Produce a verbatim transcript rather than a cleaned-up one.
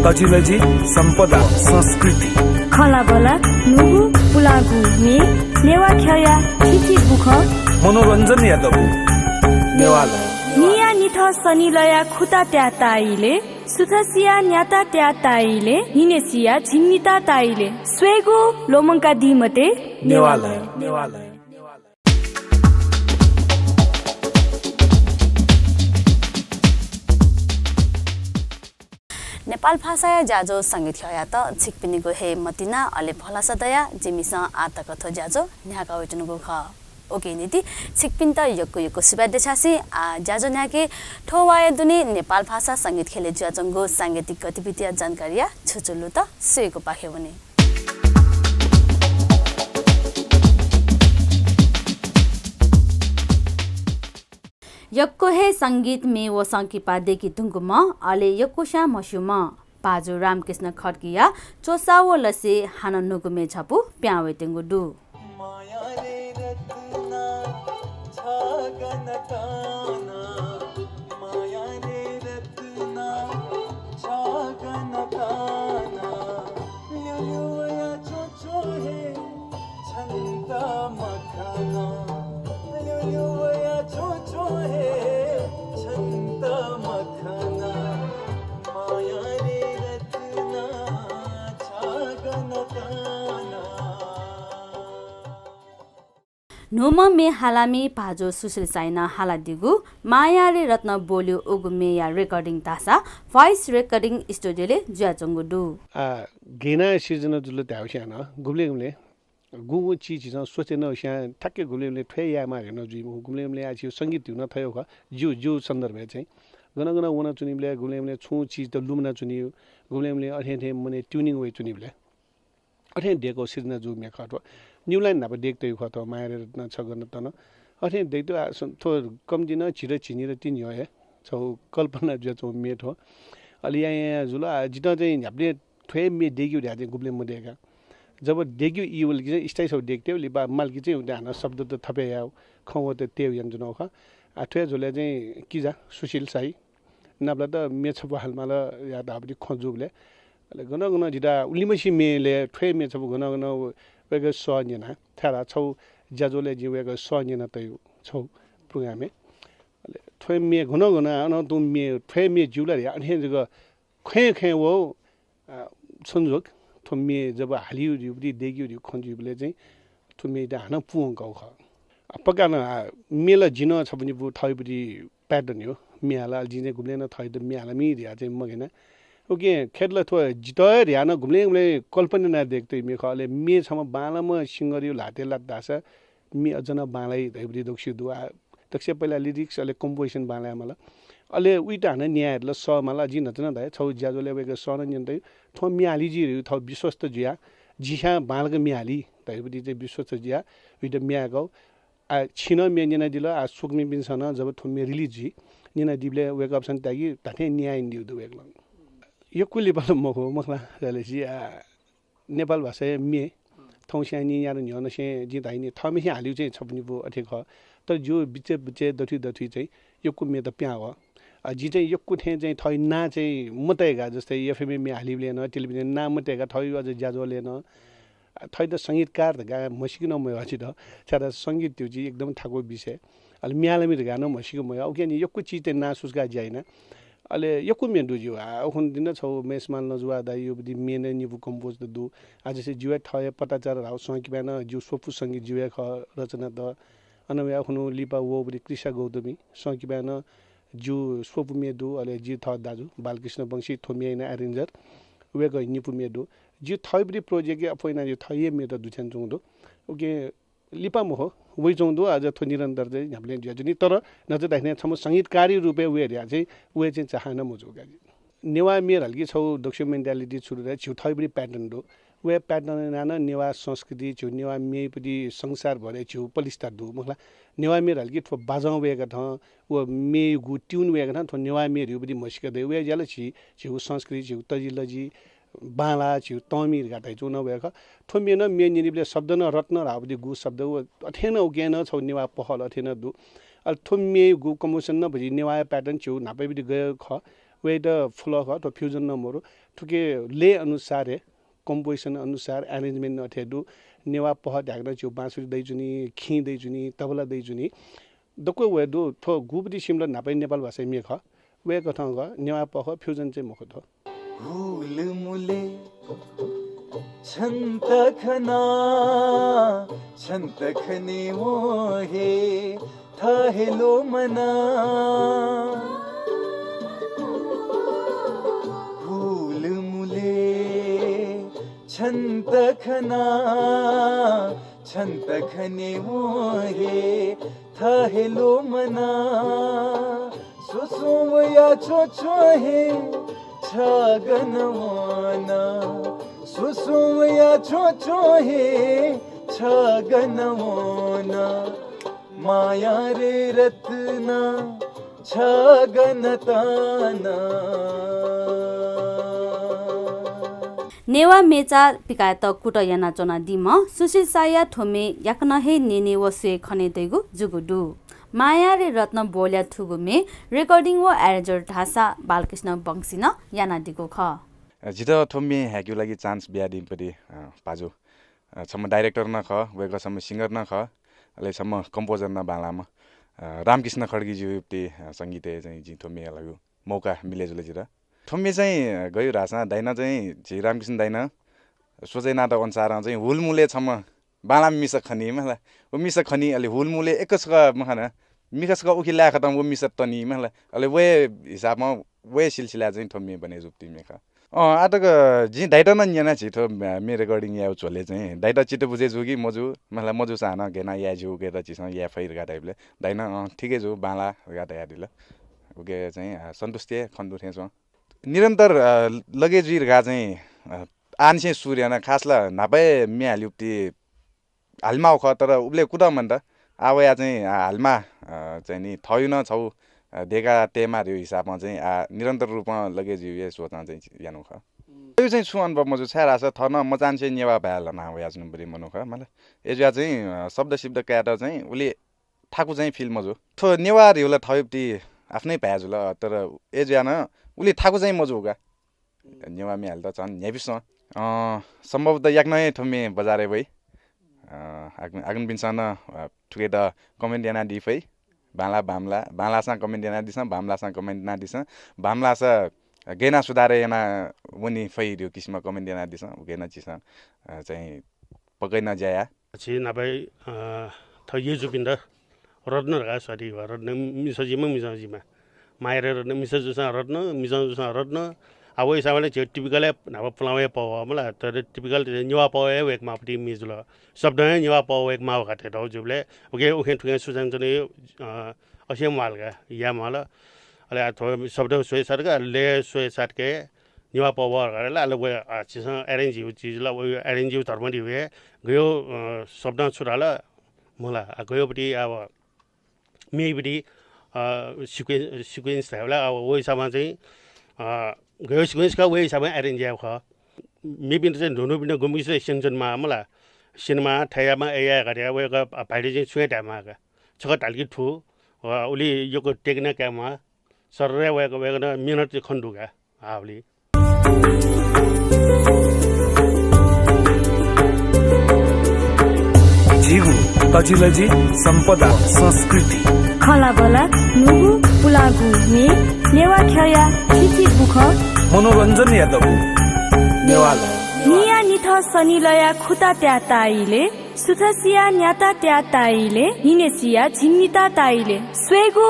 तजिलजि, सम्पदा, संस्कृति। खँल्हाबल्हा, न्हूगु पुलांगु म्ये, नेवाः ख्यःया थीथी बुखँ। मनोरञ्जनया दबू। नेवालय। न्हिया निथं सनिलया खुता त्याः ताः इलय्, सुथसिया न्याता त्याः ताः इलय्, न्हिनय्सिया झिंनिता ताः इलय्। स्वयेगु ल्वःमंकादी मते। नेवालय। नेवालय। नेपाल भाषाया ज्याझ्वः संगीत ख्यःयात छिकपिनिगु हे मतिना अले भलसा दयाः जिमिसं आः तक थ्व ज्याझ्वः न्ह्याका वयाच्वनागु खः। उकिया निंतिं छिकपिन्त यक्व यक्व सुभाय् देछासें आः ज्याझ्वः न्ह्याके थ्व वाःया दुने नेपाल भाषा संगीत ख्यलय् जुयाच्वंगु सांगीतिक गतिविधिया जानकारीया छुचुलुत स्वयेगुपाखे वने। यक्व हे संगीत म्ये व संकिपा दय्के धुंकूम्ह, अले यक्वस्यां म्हस्यूम्ह भाजु रामकृष्ण खड्गीया च्वसा व लसय् हानं न्हूगु म्ये छपु पिहां वयेत्यंगु दु। न्हूम्ह म्ये हालामि भाजु सुशील साइनं हालादीगु माया रे रत्न बोल्यो उगु म्येया recording धाःसा Voice Recording Studio-लय् जुयाच्वंगु दु। आ, गय् यानाः सिर्जना जुल धाःसा नं गुबलें गुबलें गुगु चिज झीसं सोचे नं स्यां ठ्याक्कै गुबलें गुबलें थ्व हे यायेमाः धयाः नं जुइ मखु। गुबलें गुबलें आः झीगु संगीत धइगु नं खः, ज्यू, ज्यू सन्दर्भय् चाहिँ गन गन वनाच्वनीबलय् गुबलें गुबलें छुं चिजत लुमनाच्वनी, गुबलें गुबलें अथें थें मनय् tuning वयाच्वनीबलय् अथें दय्कः सिर्जना जूगु म्ये खः थ्व। New Line न्हापा दय्के तयागु खः थ्व माया रे रत्न छगः नत नं। अथें दय्के तयागु, आ, स-, थ्व कम्ति नं झिदँ झिंनिदँ तिनि न्ह्यः हे छगू कल्पना जुयाच्वंगु म्ये थ्व। अले यां यां जुल, आ, जितः चाहिँ न्ह्याबलें थ्व हे म्ये दय्केगु धयाः चाहिँ गुबलें मदय्का। जब दय्केगु ई वल कि चाहिँ स्थायी छगू दय्के तयेगु लिपा माल कि चाहिँ उते हानं शब्दत थपे यायेगु, खँ वत तयेगु यानाच्वनागु खः। आ, थ्व हे झ्वलय् चाहिँ किजा सुशील साइ नापलात म्ये छपु हालेमाल धयाः धाःगु खँ जूबलय्, अले गन गन जितः लिमछि म्येलय् थ्व हे म्ये छपु गन गन वय्कःया सः न्यना, छाय्धाःसा छगू ज्याझ्वलय् जिं वय्कःया सः न्यना तयागु छगू program-य्। अले थ्व हे म्ये गन गन अन तुं म्ये थ्व हे म्ये ज्यू ला धयाः अथें जक खँय् खँय् वः, आ, संजोग थ्व म्ये जब हालिगु धइगु, दय्केगु धइगु खँ जुइबलय् चाहिँ थ्व म्येयात हानं पूवंकागु खः। आ, पक्का नं, आ, म्ये ला जिं नं छपु निपु थःगु pattern-य् म्ये हाला, जिं चाहिँ गुबलें नं थःत म्ये हालामि धयाः चाहिँ मघय्ना। उकिं खय् धाःसा थ्व जितः हे धयाः नं गुबलें गुबलें कल्पना यानाः दय्के तयागु म्ये खः। अले म्ये छम्ह बांलाम्ह singer-या ल्हातय् लात धाःसा म्ये अझ नं बांलाइ धइगु दक्वसित दु। आ, दक्वसित पहिला lyrics अले composition बांलायेमाल। अले उइत हानं न्याय यायेत ला सः माल। जिं न्हाचः नं धाये, छगू ज्याझ्वलय् वय्कःया सः नं न्यना तयागु, थ्व म्ये हाली जुइ धइगु थःगु विश्वस्त जुयाः जिं छाय् बांलाक म्ये हाली धइगु चाहिँ विश्वस्त जुयाः उइत म्ये हायेकागु। आ, छिं नं म्ये न्यनादिल, आ, स्वकुमिपिन्सं नं जब थ्व म्ये release जुइ, न्यनादीबलय् वय्कःपिन्सं धाइ कि धात्थें न्याय यानादीगु दु वय्कलं। यक्व लिपा ला मखु, मखु ला, धाःसा, आ, नेपाल भाषाया म्ये थौंस्यां निं यानाः न्ह्यःनिसें जिं धाइ नि, थःम्हेसिं हालीगु चाहिँ छपु निपु अथे खः। तर ज्यू बिचे बिचे दथुइ दथुइ चाहिँ यक्व म्येत पिहां वः। आ, जिं चाहिँ यक्व थें चाहिँ थःगु नां चाहिँ मतय्का, जस्तै FM-य् म्ये हालीबलय् नं, television-य् नां मतय्का, थःगु अझ ज्याझ्वलय् नं, आ, थःत संगीतकार धकाः म्हसीक नं मयः जितः। छाय्धाःसा संगीत धइगु चिज एकदम थाकु विषय। अले म्ये हालामि धकाः नं म्हसीक मयः। उकिं नि यक्व चिजतय् नां सुचुकाः ज्या याना। अले यक्व म्ये दु ज्यू। आ, उखुन्हु दिं छगू महेशमान लजुवाः दाइया म्ये नं निपु compose त दु। आ, जस्तै जिगु हे थःगु पटाचार धाःगु संकिपाय् नं जिगु स्वपु संगीत जिगु हे खः रचनात। अन वया उखुन्हु लिपा वःगु कृषा गौतमी संकिपाय् नं जिगु स्वपु म्ये दु, अले जि थः दाजु बालकृष्ण वंशी थ्व म्येया arranger, वय्कःया निपु म्ये दु। जिगु थःगु project-य् अप्वः यानाः जिगु थःगु हे म्येत दुथ्यानाच्वंगु दु। उकिं लिपा मखु, वइच्वंगु दु, अझ थ्व निरन्तर चाहिँ न्ह्याबलें जुयाच्वनी। तर न्हाचः धाःथें छम्ह संगीतकारया रूपय् वये धयाः चाहिँ वये चाहिँ चाहना मजू का। नेवाः म्ये धाल कि छगू दक्वसिया mentality छु दु धाःसा झीगु थःगु pattern दु। व pattern यानाः नं नेवाः संस्कृति, झीगु नेवाः म्येया प्रति संसारभरय् झीगु पलिस्था दु, मखु ला। नेवाः म्ये धाल कि थ्व बाजं वय्कथं, व म्येयागु tune वय्कथं थ्व नेवाः म्ये धइगु प्रति म्हसीका दइ। वया ज्या ला झी, झीगु संस्कृति, झीगु तजिलजि, बांलाः, झीगु तःमि धकाः धयाच्वंगु नं वया खः। थ्व म्ये नं, म्ये न्यनीबलय् शब्द नं रत्न धाःगु प्रति गु शब्द, व अथें नं उकिं नं छगू नेवाः पहल अथें नं दु। अले थ्व म्येयागु composition नं भजि नेवाःया pattern झीगु न्हापाया प्रति गय् खः। वय्‌त फुलः खः, थ्व fusion नं मरु। थुके लय अनुसार हे, composition अनुसार arrangement नं अथे दु। नेवाः पहः धायेकं झीगु बाँसुरी दइच्वनी, खिं दइच्वनी, तबला दइच्वनी। दक्व वये दु। थ्व गुपति सिमल न्हापाया नेपाल भाषाया म्ये खः। वय्‌कथं खः, नेवाः पहः fusion चाहिँ मखु थ्व। हुलमुले छन्त खना, छन्त खने वो हे थाहेलो मना। हुलमुले छन्त खना, छन्त खने वो हे थाहेलो मना। सुसुवया च्वं च्वं हे छगन वना। सुसुवया च्वं च्वं हे छगन वना। माया रे रत्न छगन ताना। नेवाः म्येचा पिकायेत कुतः यानाच्वनादीम्ह सुशील शाहया थ्व म्ये याकनं हे न्यने व स्वये खने दइगु जूगु दु। माया रे रत्न बोलया थुगु म्ये recording व arranger धाःसा बालकृष्ण वंशीनं यानादीगु खः। जितः थ्व म्ये हायेकेगु लागि chance बियादीम्ह पति, अ, भाजु, अ, छम्ह director नं खः, वय्‌कः छम्ह singer नं खः, अले छम्ह composer नं बांलाःम्ह, अ, रामकृष्ण खड्गीज्युया पति, अ, संगीतय् चाहिँ जिं थ्व म्ये यायेगु मौका मिले जुल जितः। थ्व म्ये चाहिँ गय् धाःसा दाइनं चाहिँ झी रामकृष्ण दाइनं सोचे यानातःगु अनुसारं चाहिँ हुलमुले छम्ह बांलाःम्ह मिसा खनी मला। व मिसा खनी, अले हुलमुले एकसक मखना, मिखसक उखे लाये खतम व मिसा तनी मला। अले वये हिसाबं वये सिलसिलाय् चाहिँ थ्व म्ये बने जूगु म्ये खः। अँ, आः तक जिं दाइत नं न्यना झी थ्व म्ये recording यायेगु झ्वलय् चाहिँ दाइत चित्त बुझे जू कि मजू, मला मजूसां नं गय् याना याये ज्यू, गय् झीसं याये फइ धकाः धाइबलय् दाइनं, अँ, ठीक हे जू, बांला धकाः धयादिल। उके चाहिँ, अ, सन्तुष्टि हे खने दु थें च्वं। निरन्तर, अ, लगे जुइ धकाः चाहिँ, अ, आःनिसें सुरु याना, खास ला न्हापा हे म्ये हालेगु पति हालेमाःगु खः, तर उबलय् कुतः मन्त। आः वया चाहिँ, आ, हालेमाः, अ, चाहिँ नि थःगु नं छगू, अ, देय्‌का तयेमाः धइगु हिसाबं चाहिँ, आ, निरन्तर रूपं लगे जुइगु हे सोचं चाहिँ यानागु खः। थ्व चाहिँ छुं अनुभव मजू, छाय्‌धाःसा थः नं मचांनिसें नेवाः भाय् ल्हाना वयाच्वनागु पति मनू खः। मला, अय्‌जुया चाहिँ, अ, शब्द सिब्द कायेत चाहिँ उलि थाकु चाहिँ feel मजू। थ्व नेवाः धइगु ला थःगु पति आफ्नै भाय् जुल, तर अय्‌जुया नं उलि थाकु चाहिँ मजू का। नेवाः म्ये हालेत झन न्ह्याइपुसे, अँ, सम्भवतः याकनं हे थ्व म्ये बजारय् वइ। अँ, आग-, आगुनपिन्सं नं, अ, थुकेत comment यानादी फइ। बांला, बांमला, बांलाःसां comment यानादिसँ, बांमलाःसां comment यानादिसँ। बांमलाःसा गय् याना सुधार याना वने फइ धइगु किसिमं comment यानादिसँ। उके नं झीसं, अ, चाहिँ पक्कै नं ज्या याये। झी न्हापा, अ, थः यजुपिन्त रत्न धकाः स्वादी वा, रत्न मिसा जुइमा, मिजं जुइमा। माया रे रत्न मिसा जूसां रत्न, मिजं जूसां रत्न। आ, व हिसाबले झी typical हे न्हापा पुलांगु हे पहः मला, तर typical नेवाः पहः हे वय्‌केमाःगु पति म्ये जुल। शब्दं हे नेवाः पहः वय्‌केमाःगु धकाः धायेत जुबलय्, उके उखें थुखें सुचां च्वने, अ, असे म्वाल का, या म्वाल। अले आ, थ्व शब्द स्वये साथ का, लय स्वये साथ के, नेवाः पहः वः धकाः धाल, अले व, आ, झीसं arrange याःगु चिज ला, व arrange याःगु धर्म दि वे, गयो, अ, शब्दं छु धाल, मला, आ, गयो पति, आ, व, म्ये पति, अ, sequence, sequence धायेबलय्, आ, व हिसाबं चाहिँ, अ, गयो sequence का, व हिसाबं arrange याःगु खः। मेपिन्त चाहिँ न्हून्हूपिन्त गुम्ह गुम्ह स्यनाच्वनेमाः मला, सिनेमा, थय्‌यामा, अय्‌या धकाः, वय्‌कः, आ, भाइले चाहिँ छुं हे धायेमाः का। छकः धाल कि थ्व, अ, उलि यक्व take नं कायेमाः। सर्रे वय्‌कः, वय्‌कलं मेहनत चाहिँ खने दु का, हावली। झीगु तजिलजि सम्पदा संस्कृति। खँल्हाबल्हा न्हूगु पुलांगु म्ये, नेवाः ख्यःया थीथी बुखँ। मनोरञ्जनया दबू नेवाः लः। न्हिया निथं सनिलया खुता त्याः ताः इलय्, सुथसिया न्याता त्याः ताः इलय्, न्हिनय्‌सिया झिंनिता ताः इलय्। स्वयेगु